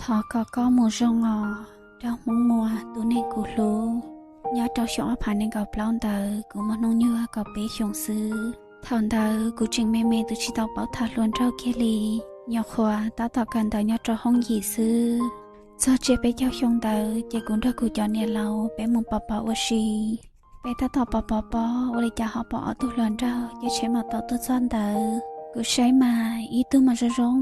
Thov kom koj mus zoo os, raug hmoov muag tus neeg kuv hlub. Nyob rau xyoo ob phav nees nkaum plaub ntawd kuv muaj hnub nyoog kaum peb xyoos xwb. Thaum ntawd kuv tseem me me twb tsis tau paub tham hluas nraug kiag li, nyuam qhuav tab tom kawm ntawv nyob rau hoob yim xwb. Txog tsiab peb caug xyoo ntawd ces kuv nrog kuv cov niam laus peb mus pov pob ua si. Peb tab tom pov pov pob ua li cas ho pom ob tug hluas nraug caij tsheb maus taus tuaj txog ntawd. Kuv saib mas ib tug mas zoo zoo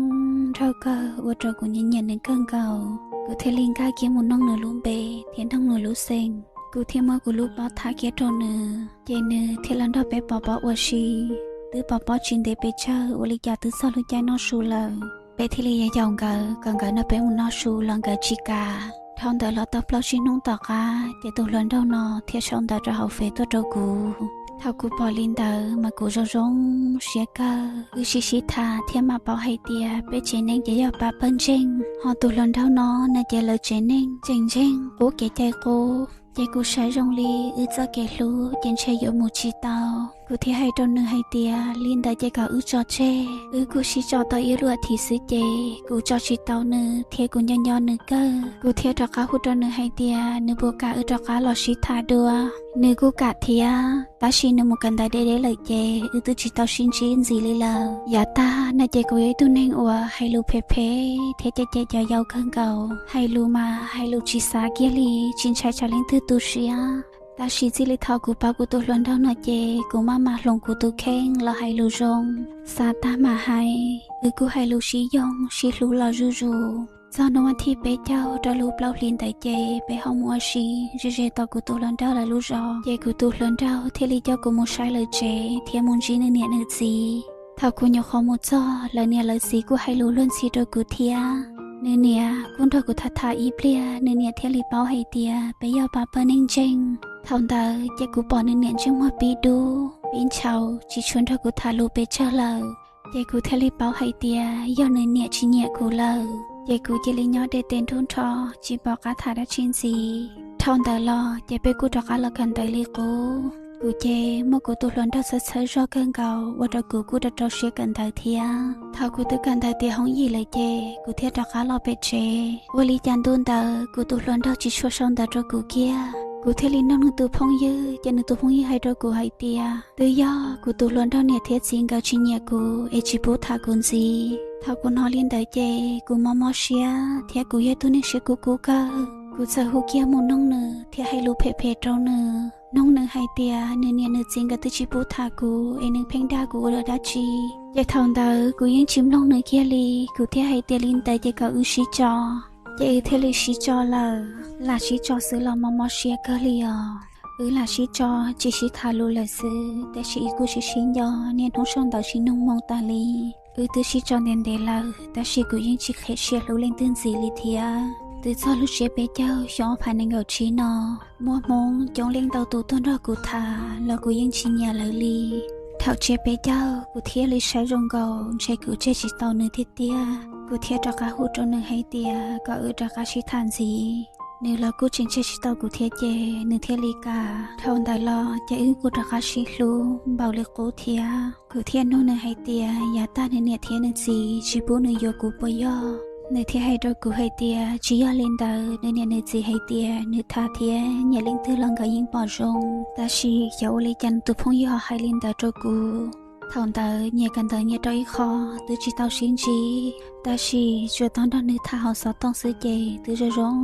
nraug kawg ua rau kuv nyiam nyiam nws kawg nkaus. Kuv thiaj li nkag kiag mus noog nws lub npe thiab noog nws lub xeem. Kuv thiaj muab kuv lub pob tham kiag rau nws, ces nws thiaj los nrog peb pov pob ua si. Twb pov pob tsis ntev pes tsawg ua li cas twb txog lub caij noj su lawm. Peb thiaj li yaum nkawd kom nkawd nrog peb mus noj su los nkawd tsis kam. Dhau ntawd los tau plaub tsib hnub tom qab ces tus hluas nraug no thiaj sau ntawv rau hauv Fev tuaj rau kuv. Thaum kuv pom li ntawd mas kuv zoo zoo siab kawg. Wb sib sib tham thiab mam paub hais tias peb tsev neeg ces yog pab pawg ntseeg, ho tus hluas nraug no no ces lawv tsev neeg tseem ntseeg qub kev cai qub. Ces kuv saib zoo li wb txoj kev hlub ces ntshe yuav mus tsis tau. Kuv thiaj hais rau nws hais tias li ntawd ces kom wb tso tseg. Wb kuj sib tso tau ib lub as thiv xwb ces kuv tso tsis tau nws thiab kuv nco nco nws kawg. Kuv thiaj rov qab hu rau nws hais tias nws puas kam wb rov qab los sib tham dua. Nws kuj kam thiab, tab sis nws mus kawm ntawv deb deb lawm ces wb twb tsis tau sib ntsib ntxiv li lawm. Yav tag no ces kuv yog ib tug neeg uas hais lus phem phem thiab cem cem cov yau kawg nkaus. Hais lus mas hais lus tsis xav kiag li, tsis ntshai tsam leej twg tu siab. Tab sis txij li thaum kuv pom kuv tus hluas nraug no ces kuv maj mam hloov kuv tus kheej los hais lus zoo, xav tag mam hais. Wb kuj hais lus sib yoog sib hlub los zuj zus. Txog hnub vas thib peb caug rau lub plaub hlis ntawd ces peb ho mus ua si ze ze tom kuv tus hluas nraug lawv lub zos. Ces kuv tus hluas nraug thiaj li coj kuv mus saib lawv tsev thiab mus ntsib nws niam nws txiv. Thaum kuv nyuam qhuav mus txog, lawv niam lawv txiv kuj hais lus luag ntxhi rau kuv thiab. Nws niam kuj nrog kuv tham tham ib pliag, nws niam thiaj li paub hais tias peb yog pab pawg neeg ntseeg. Thaum ntawd ces kuv pom nws niam ntsej muag pib dub pib ntshaus, tsis tshua nrog kuv tham lus pes tsawg lawm. Ces kuv thiaj li paub hais tias yog nws niam tsis nyiam kuv lawm. Ces kuv cia li nyob deb tes nrub nrho, tsis pom qab tham dab tsi ntxiv. Dhau ntawd los ces peb kuj rov qab los kawm ntawv li qub. Kuv ces muaj kuv tus hluas nraug txhawb txhawb zog kawg nkaus ua rau kuv kuj rau rau siab kawm ntawv thiab. Thaum kuv twb kawm ntawv tiav hoob yim lawm ces kuv thiaj rov qab los pem tsev. Ua li cas ntu ntawd kuv tus hluas nraug tsis tshua sau ntawv rau kuv kiag. Kuv thiaj li nug nws tus phooj ywg, ces nws tus phooj ywg hais rau kuv hais tias twb yog kuv tus hluas nraug niam thiab txiv nkawd tsis nyiam kuv es tsis pub tham kuv ntxiv. Thaum kuv hnov li ntawd ces kuv mob mob siab thiab kuv yog tus neeg siab kub kub kawg. Kuv txawm hu kiag mus noog nws thiab hais lus phem phem rau nws, noog nws hais tias nws niam nws txiv nkawd twb tsis pub tham kuv es nws pheej dag kuv ua dab tsi. Ces thaum ntawd kuv yeej tsis mloog nws kiag li, kuv thiaj hais tias li ntawd ces kom wb sib tso. Ces wb thiaj li sib tso lawm. Lam sib tso xwb los mob mob siab kawg li os. Wb lam sib tso tsis sib tham lus lawm xwb, tab sis wb kuj sib sib nco niaj hnub sau ntawv sib nug moo tas li. Wb twb sib tso ntev ntev lawm, tab sis kuv yeej tsis qhia siab hlub leej twg ntxiv li thiab. Twb txog lub tsiab peb caug xyoo ob phav nees nkaum tsib no, muaj Hmoob coob leej ntau tus tuaj nrog kuv tham los kuv yeej tsis nyiam lawv li. Thaum tsiab peb caug kuv thiaj li saib zoo nkaus ntshe kuv tseg tsis tau nws tiag tiag. Kuv thiaj rov qab hu rau nws hais tias kom wb rov qab sib tham ntxiv. Nws los kuj tseem tseg tsis tau kuv thiab ces nws thiaj li kam. Dhau ntawd los ces wb kuj rov qab sib hlub npaum li qub thiab. Kuv thiaj nug nws hais tias yav tag nws niam thiab nws txiv tsis pub nws yuav kuv puas yog? Nws thiaj hais rau kuv hais tias tsis yog li ntawd, nws niam nws txiv hais tias nws tham thiab nyiam leej twg los nkawd yeej pom zoo. Tab sis xyov ua li cas nws tus phooj ywg ho hais li ntawd rau kuv. Thaum ntawd nyias kawm ntawv nyias rau ib qho, twb tsis tau sib ntsib, tab sis tsuas tau nrog nws tham hauv xov tooj xwb ces twb zoo zoo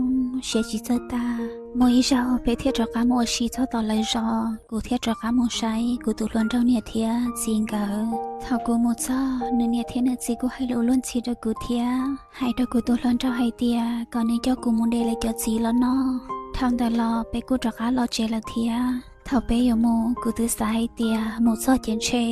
siab tsis txawj tag. Muaj ib zaug peb thiaj rov qab mus ua si txog tom lawv zos, kuv thiaj rov qab mus saib kuv tus hluas nraug niam thiab txiv nkawd. Thaum kuv mus txog, nws niam thiab nws txiv kuj hais lus luag ntxhi rau kuv thiab, hais rau kuv tus hluas nraug hais tias kom nws coj kuv mus de lawv cov txiv los noj. Dhau ntawd los peb kuj rov qab los tsev lawm thiab. Thaum peb yuav mus, kuv twb xav hais tias mus txog ces ntshe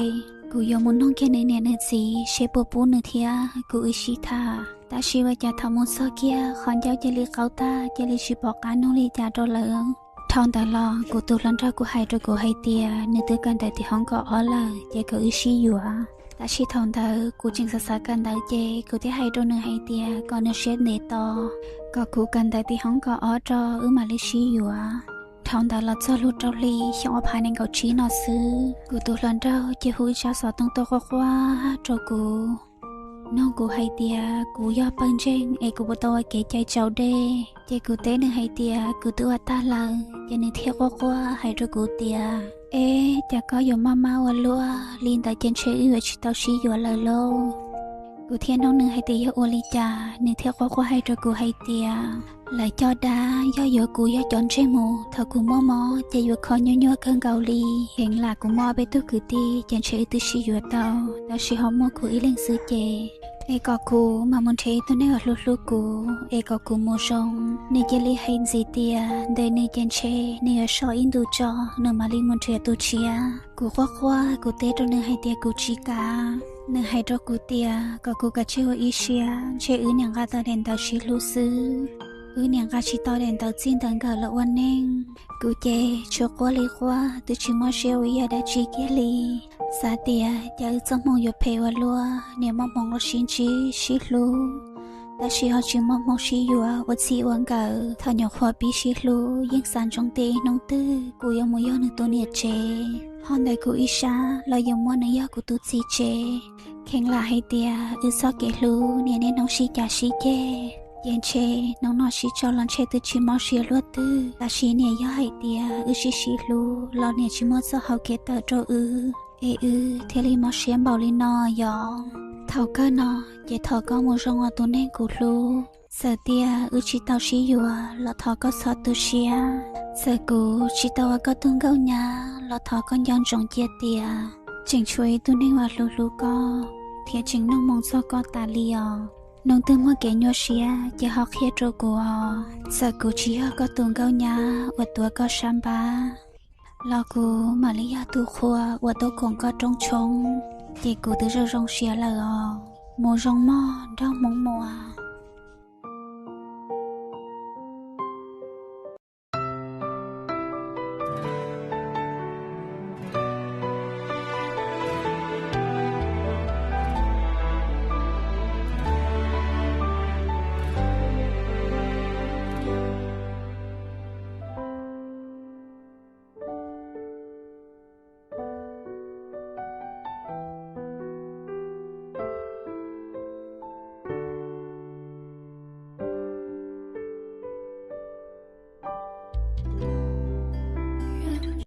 kuv yuav mus noog kiag nws niam nws txiv seb puas pub nws thiab kuv wb sib tham. Tab sis ua cas thaum mus txog kiag qhov ncauj cia li qaug tag, cia li tsis pom qab nug li cas rau lawv. Dhau ntawd los kuv tus hluas nraug kuj hais rau kuv hais tias nws twb kawm ntawv tim hoob kaum ob lawm ces kom wb sib yuav. Tab sis thaum ntawd kuv tseem xav xav kawm ntawv ces kuv thiaj hais rau nws hais tias kom nws siab ntev tos, kom kuv kawm ntawv tim hoob kaum ob rau wb mam li sib yuav. Dhau ntawd los txog lub rau hli xyoo ob phav nees nkaum tsib no xwb, kuv tus hluas nraug cia hu ib tsab xov tooj tuaj quaj quaj rau kuv. nug kuv hais tias kuv yog pawg ntseeg es kuv puas tau ua kev cai tsaus dej. Ces kuv teb nws hais tias kuv twb ua tag lawm, ces nws thiaj quaj quaj hais rau kuv tias, Eb, cas koj yuav maj maj ua luaj li ntawd ces ntshe wb yuav tsis tau sib yuav lawm lauj. Kuv thiaj nug nws hais tias yog ua li cas, nws thiaj quaj quaj hais rau kuv hais tias, Lawv coj dab yog yuav kuv yog cov ntsej muag, thaum kuv muaj mob ces yuav kho nyuaj nyuaj kawg nkaus li. Kheev lam kuv muaj ob peb tug kwv tij ces ntshe wb twb sib yuav tau, tab sis ho muaj kuv ib leeg xwb ces, es kom kuv mam mus nrhiav ib tug neeg uas hlub hlub kuv, es kom kuv mus zoo. Nws cia li hais ntxiv tias ntawm nws ces ntshe nws yuav so ib ntus tso, nws mam li mus nrhiav tus tshiab. Kuv quaj quaj, kuv teb rau nws hais tias kuv tsis kam. Nws hais rau kuv tias kom kuv kav tsij ua ib siab, ntshe wb niam nqa tau daim ntawv sib hlub xwb, wb niam nqa tsis tau daim ntawv txij ntawv nkawm los ua neej. Kuv ces tsuas quaj li quaj, twb tsis muaj siab ua ib yam dab tsi kiag li. Xav tias cas wb txoj hmoo yuav phem ua luaj, niam muaj hmoo los sib ntsib sib hlub, tab sis ho tsis muaj hmoo sib yuav ua txij ua nkawm. Thaum nyuam qhuav pib sib hlub yeej xav ntsoov tias ib hnub twg kuv yuav mus yog nws tus niam tsev, ho ntawm kuv ib sab los yuav muab nws yog kuv tus txiv tsev. Kheev lam hais tias wb txoj kev hlub niaj hnub sib cav sib ceg, ces ntshe hnub no sib tso los ntshe twb tsis mob siab luaj twg. Tab sis niam yog hais tias wb sib sib hlub los niam tsis muaj txoj hau kev tawm rau wb, es wb thiaj li mob siab npaum li no yom. Thaum kawg no ces thov koj mus zoo ua tus neeg kuv hlub. Txawm tias wb tsis tau sib yuav los thov koj txhob tu siab. Txawm kuv tsis tau ua koj tus nkauj nyab los thov koj nco ntsoov cia tias tseem tshuav ib tug neeg uas hlub hlub koj thiab tseem mloog moo txog koj tas li os. Hnub twg muaj kev nyuaj siab ces ho qhia rau kuv os. Txawm kuv tsis yog koj tus nkauj nyab uas tuav koj sab npab, los kuv mam li yog tus qhua uas tuaj koom koj rooj tshoob. Ces kuv twb zoo zoo siab lawm os. Mus zoo mog nraug Hmoob Muas.